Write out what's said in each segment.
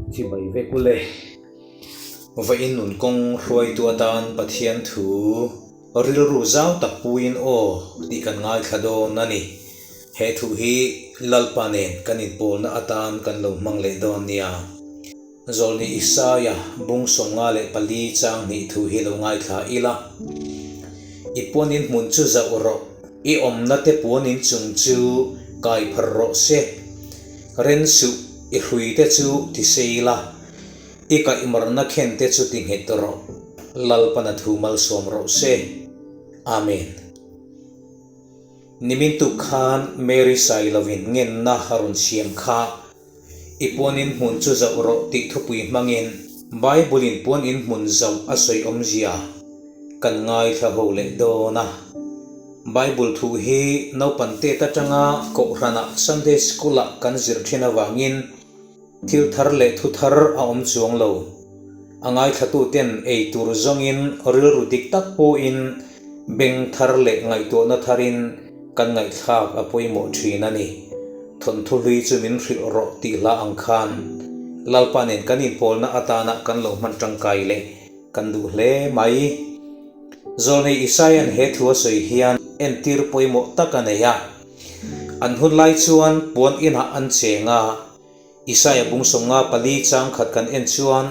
Chibai vek ule. Vawiin nun kawng hruaitu atan Pathian thu rilru zau tak puiin aw tih kan ngaithla dawn a ni. He thu hi Lalpa nen kan inpawlna atan kan lo hmang leh dawn nia. Zawlni Isaia bung 54 chang hnih thu hi lo ngaithla ila. I puanin hmun chu zauh rawh, i awmna te puanin chung chu kai pharh rawh se. Ren suh, i hrui te chu ti sei la, i kaihmarna khen te chu ti nghet rawh. Lalpana thu malsawm rawh se. Amen. Nimin tuk khan Mary Sailovin ngenna a rawn siam kha. I puan in hmun chu zauh rawh tih thupui hmangin Bible in puan in hmun zauh a sawi awmzia kan ngaithla ho leh dawn a. Bible thu hi naupan tet atanga Kohhranah Sunday School ah kan zir thin avangin thil thar leh thu thar a awm chuang lo. A ngaithlatuten ei tur zawngin rilru dik tak pawhin beng thar leh ngaihtuahna tharin Kan ngaihthlak a pawimawh thin a ni. Thawnthu hlui chu min hrilh rawh tih hla ang khan Lalpa nen kan inpawlna atana kan lo hman tangkai leh kan duh hle mai. Zawlnei Isaia'n he thu a sawi hian entir pawimawh tak a nei a. An hun lai chuan puan inah an cheng a, Isaia bung 54 chang khat kan en chuan,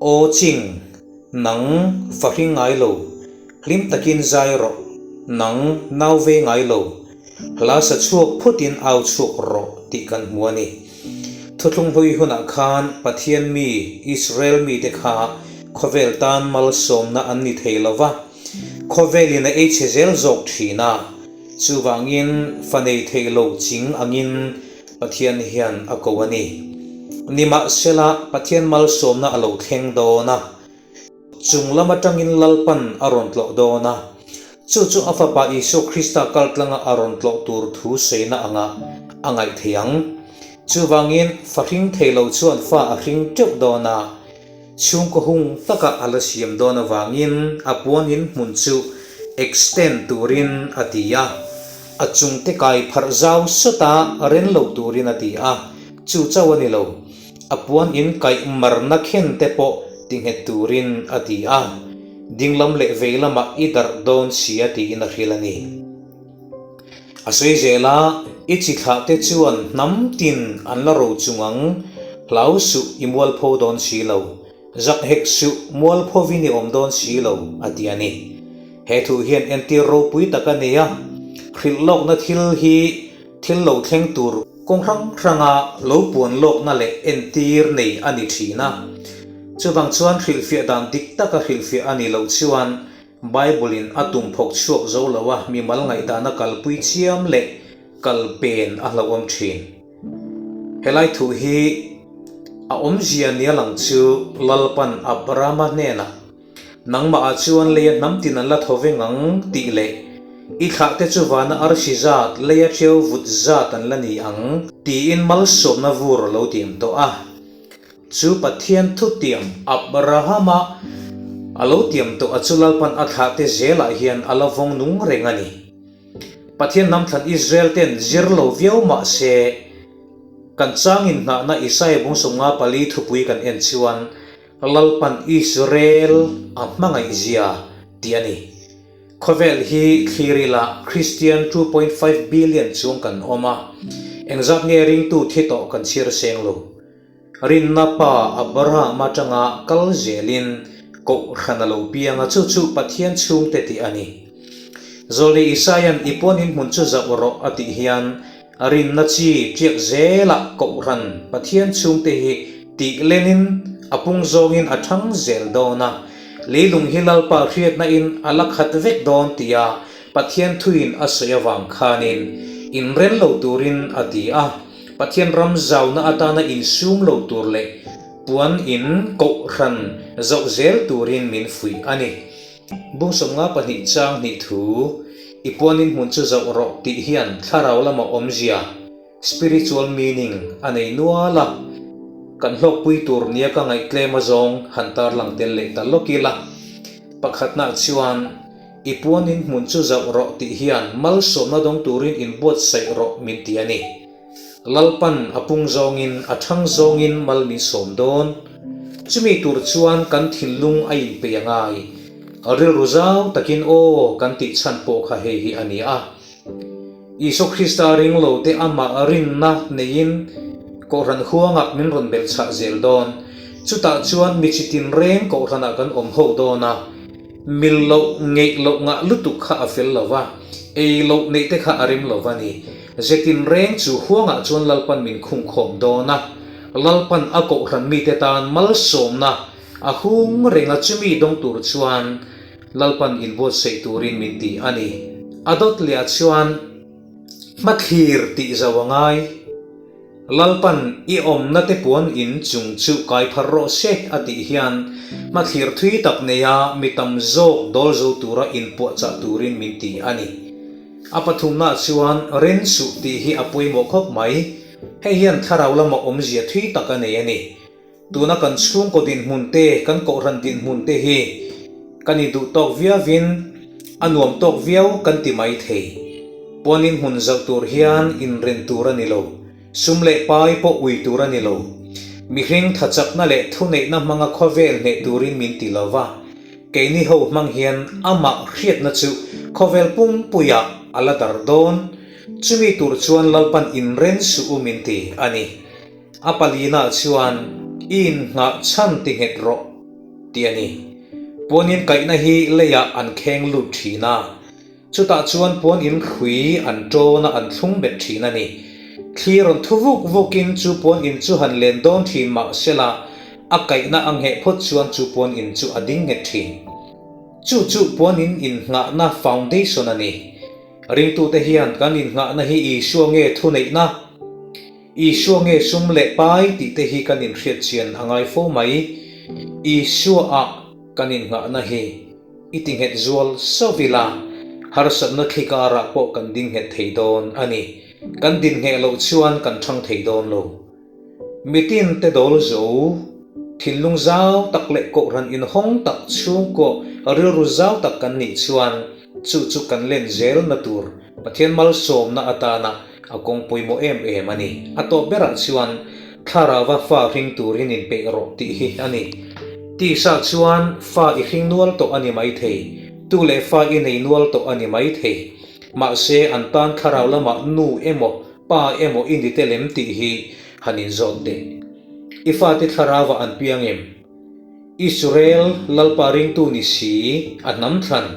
Aw ching, nang fa hring ngai lo, hlim takin zai rawh, nang nau ve ngai lo, hla sa chhuak phutin au chhuak rawh tih kan hmu a ni. Thuthlung hlui hunah khan Pathian mi Israel mite kha khawvel tan malsawmna an ni thei lo va, khawvelin a ei chhe zel zawk thin a, chuvangin fa nei thei lo ching angin Pathian hian a ko a ni. Nimahsela, Pathian malsawmna a lo thleng dawn a, chung lam atangin Lalpan a rawn tlawh dawn a, chu chu a Fapa Isua Krista kaltlanga a rawn tlawh tur thu saina anga a ngaih thei ang. Chuvangin, fa hring thei lo chuan fa a hring teuh dawn a, chhungkaw hung taka a la siam dawn avangin a puanin hmun chu extend turin a ti a. A chungte kai pharh zau sawta ren lo turin a ti a, chu chauh a ni lo. A puan in kaih marna khen te pawh ti nghet turin a ti a, dinglam leh vei lamah i darh dawn sia tiin a hrilh a ni. A sawi zel a, I chi thlah te chuan hnam tin an la ro chung ang, hlau suh i mualpho dawn si lo. Zak hek suh, mualphovin i awm dawn si lo, a ti a ni. He thu hian entir ropui tak a nei a, hrilh lawkna thil hi thil lo thleng tur kawng hrang hranga lo puan lawkna leh entir nei a ni thin a. Chuvang chuan hrilhfiah dan dik taka hrilhfiah a nih loh chuan Bible-in a tum phawk chhuak zo lo a, mimal ngaihdana kalpui chiam leh kal pen a hlauhawm thin. Helai thu hi a awmzia nia lang chu Lalpan Abrahama hnenah, Nangmahah chuan leia hnam tin an la tho veng ang tih leh i thlahte chu vana arsi zat, leia ṭheu vut zat an la ni ang tiin malsawmna vur a lo tiam tawh a. Chu Pathian thutiam Abrahama a lo tiam tawh a chu Lalpan a thlahte zelah hian a la vawng nung reng a ni. Pathian hnam thlan Israel ten zir lo viau mah se, kan changin hnahna Isaia bung 54 thupui kan en chuan Lalpan Israel a hmangaih zia tih a ni. Khawvel hi thlir ila Kristian 2.5 billion chung kan awm a, engzat nge ringtu thi tawh kan chhiar seng lo. Rinna pa Abraham atanga kal zelin Kohhran a lo piang a, chu chu Pathian chhungte tih a ni. Zawlni Isaia'n i puanin hmun chu zauh rawh a tih hian rinna chi tiak zelah Kohhran Pathian chhungte hi tih lenin a pung zawngin a thang zel dawn a, leilung hi Lalpa hriatna in a la khat vek dawn tia Pathian thuin a sawi avang khanin inrel lo turin a ti a. Pathian ram zauna atana insum lo tur leh puan in kohhran zoh zel turin min fuih a ni. Bung 52 chang hnih thu, I puan in hmun chu zoh rawh tih hian thlarau lama awmzia, spiritual meaning, a nei nual a. Kan hlawkpui tur nia ka ngaih tlem azawng han tarlang tel leh ta lawk ila. Pakhatnaah chuan. I puanin hmun chu zauh rawh tih hian malsawmna dawng turin inbuatsaih rawh min ti a ni. Lalpan a pung zawngin, a thang zawngin mal min sawm dawn. Chumi tur chuan kan thinlung a inpeih a ngai. Rilru zau takin aw kan tih chhan pawh kha hei hi a ni a. Isua Krista ring lo te amah rinna neiin Kohhran huangah min rawn belh chhah zel dawn. Chutah chuan mi chi tinreng Kohhranah kan awm ho dawn a. Mil loh, ngeih loh ngah lutuk kha a fel lo va, ei loh neih te kha a rem lo va ni. Ze tinreng chu huangah chuan Lalpan min khungkhawm dawn a. Lalpan a Kohhran mite tan malsawmna a hung reng a chumi dawng tur chuan Lalpan inbuatsaih turin min ti a ni. A dawt leh ah chuan hmathlir tih zo a ngai. Lalpan i awmna te puan in chung chu kai phar rawh se a tih hian hmathlir thui tak neia mi tam zawk dawl zo tura inpuahchah turin min ti a ni. A pathumnaah chuan ren suh tih hi a pawimawh khawp mai. Hei hian thlarau lama awmzia thui tak a nei a ni. Tuna kan chhungkaw dinhmun te, kan kohhran dinhmun te hi kan induh tawk viauin a nuam tawk viau kan ti mai thei. Puanin hmun zauh tur hian inren tur a ni lo, sum leh pai pawh ui tur a ni lo. Mihring thachakna leh thuneihna hmanga khawvel hneh turin min ti lo va, keini ho hmang hian amah hriatna chu khawvel pumpuiah a la dar dawn. Chumi tur chuan Lalpan inren suh u min ti a ni. A palina chuan i innghah chhan ti nghet rawh tih a ni. Puan in kaihna hi leiah an kheng lut thin a, chutah chuan puan in hrui an tawn a an thlung bet thin a ni. Thli rawn thu vuk vukin chu puan in chu han len dawn thin mah sela a kaihna a ngheh phawt chuan chu puan in chu a ding nghet thin. Chu chu puan in innghahna foundation a ni. Ringtute hian kan innghahna hi Isua nge thuneihna? Isua nge sum leh pai tih te hi kan inhriat chian a ngai fo mai. Isua-ah kan innghahna hi i ti nghet zual sauh ila, harsatna thli karah pawh kan ding nghet thei dawn a ni. Kan din ngheh loh chuan kan thang thei dawn lo. Mitin te dawl zo, thinlung zau tak leh kohhran inhawng tak chhungkaw rilru zau tak kan nih chuan chu chu kan len zelna tur Pathian malsawmna atana A kawng pawimawh em em a ni. A tawp berah chuan thlarauva fa hring turin inpeih rawh tih hi a ni. Tisa chuan fa i hring nual tawh a ni maithei, tu leh fa i nei nual tawh a ni maithei. Mahse an tan thlarau lamah nu emaw pa emaw i ni tel em tih hi han inzawt teh. I fate thlarauva an piang em? Israel Lalpa ringtu ni si a hnam thlan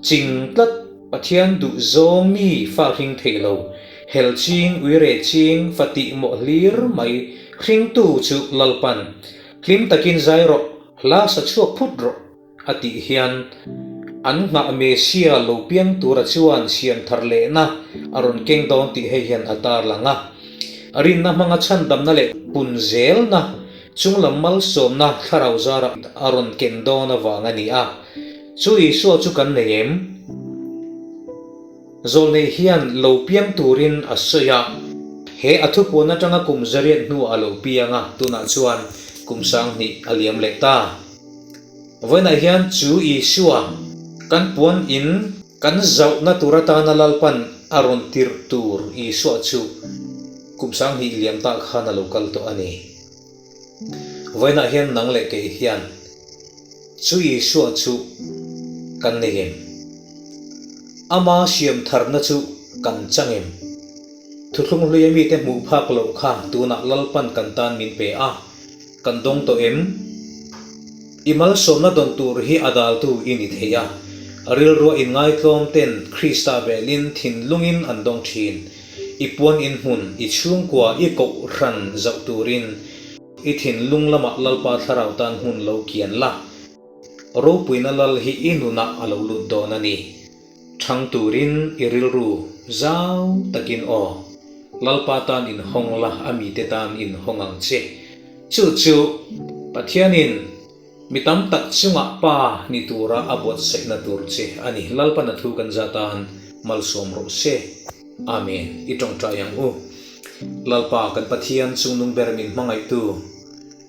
ching tlat Pathian duh zawng mi fa hring thei lo, hel ching uire ching fa tih mawh hlir mai hringtu chu Lalpan hlim takin zai rawh hla sa chhuak phut rawh a tih hian an nghah Messia lo piang tura chuan siam thar lehna a rawn keng dawn tih hei hian a tarlang a. Rinna hmanga chhandamna leh pun zelna Chunglam malsawmna thlarau zarah a rawn ken dawn avang a ni a, chu Isua chu kan nei em? Zawlnei hian lo piang turin a sawi a, he a thupuan atanga kum zariat hnuah a lo piang a, tunah chuan kum 2000 a liam leh ta. Vawiinah hian chu Isua kan puan in kan zauhna tur atana Lalpan a rawn tirh tur Isua chu kum 2000 liam tah khan a lo kal tawh a ni. Vawiinah hian nang leh kei hian chu Isua chu kan nei em? Ama siam tharna chu kan chang em? Thuthlung hluia mite hmuh phak loh kha tunah Lalpan kan tan min pe a, kan dawng tawh em? I malsawmna dawn tur hi a daltu i ni thei a, rilrua inngaitlawm ten Krista velin thinlungin an dawng thin. I puan in hmun, i chhungkua, i kohhran zauh turin i thinlung lamah Lalpa Thlarau tan hmun lo kian la. Ropuina Lal hi i nunah a lo lut dawn a ni. Thang turin i rilru zau takin aw. Lalpa tan inhawng la, a mite tan inhawng ang che. Chu chu Pathianin Mi tam tak chungah Pa ni tura a buatsaihna tur che a ni. Lalpan a thu kan za tan malsawm rawh se. Amen. I tawngtai ang u. Lalpa kan Pathian chungnung ber min hmangaihtu.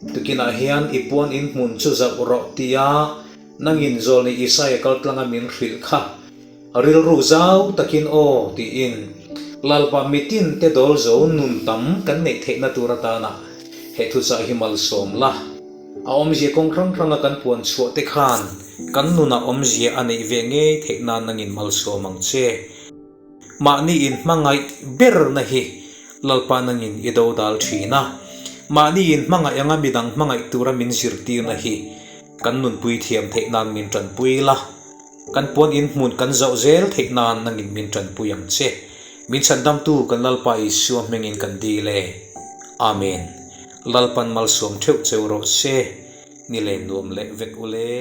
Tukinah hian i puan in hmun chu zauh rawh tia nangin Zawlni Isaia kaltlanga min hrilh kha. Rilru zau takin aw tiin. Lalpa mitin te dawl zo nun tam kan neih theihna tur atana he thuchah hi malsawm la. A awmzia kawng hrang hranga kan puan chhuah te khan kan nunah awmzia a neih ve ngei theih nan nangin malsawm ang che. Mahni inhmangaih berna hi Lalpa nangin i dodal thin a. Mahni inhmangaih anga midang hmangaih tura min zirtirna hi kan nunpui thiam theih nan min tanpui la. Kan puan in hmun kan zauh zel theih nan nangin min tanpui ang che. Min chhandamtu kan Lalpa Isua hmingin kan dil e. Amen. Lalpan malsawm theuh cheu rawh se. Ni leh nuam leh vek ule.